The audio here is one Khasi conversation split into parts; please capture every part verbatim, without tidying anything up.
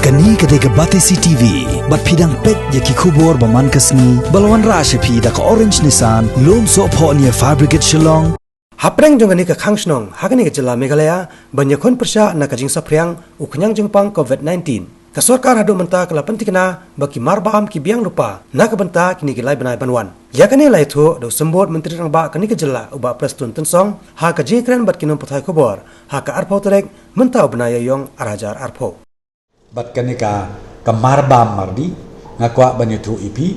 Kane ka dei ka Batesi T V, bad phi dang peit ïa ki khubor ba man ka sngi, ba la wanrah sha phi da ka Orange Nissan, Lumsohphoh near Fire Brigade Shillong. Hapdeng jong kane ka khang shnong, ha kane ka jylla Meghalaya, ban ïakhun pyrshah na ka jingsaphriang u khñiang jingpang COVID nineteen, ka sorkar haduh mynta ka la pynthikna ba ki marbam ki biang lypa na ka bynta kine ki lai bnai ban wan. Ïa kane la ïathuh da u Symbud Myntri Rangbah kane ka jylla, u Bah Prestone Tynsong, ha ka jingïakren bad ki nongpathai khubor ha ka arphew tarik mynta u bnai Ïaïong ar hajar arphew. Bad kane ka, ka marbam mardi, nga kwah ban ïathuh ïa phi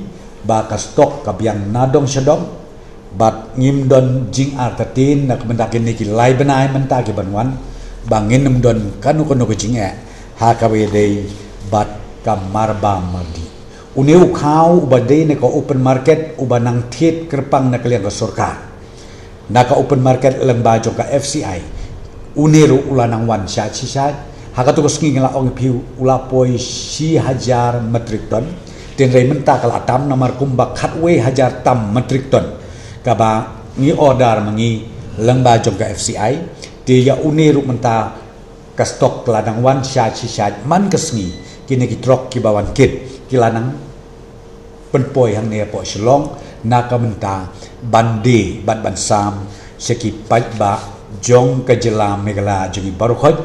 ba ka stock ka biang na dong sha dong, bad ngim don jingartatien na ka bynta kine ki lai bnai mynta ki ban wan, ba ngin ym don kano kano ka jingeh ha kaba ïadei bad ka marbam mardi. Une u khaw uba dei na ka open market uba nang thied kyrpang na ka liang ka sorkar, na ka open market lyngba jong ka F C I, une ruh u la nang wan shait shi shait. Ha kato ka sngi nga la ong ïa phi, u la poi shi hajar metric ton. Hynrei mynta ka la tam namar kumba khatwei hajar tam metric ton kaba ngi order ma ngi lyngba jong ka F C I. Te ïa une ruh mynta ka stock ka la nang wan shait shi shait. Man ka sngi kine ki truck kiba wan kit ki la nang pynpoi hangne hapoh Shillong na ka bynta ban die bad ban sam sha ki paidbah jong ka jylla Meghalaya jong ngi baroh khoit.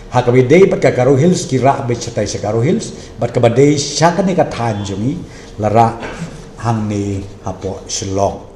Ha kaba ïadei bad ka Garo Hills, ki rah beit shatai sha Garo Hills, bad kaba dei sha kane ka thaiñ jong ngi la rah hangne hapoh Shillong.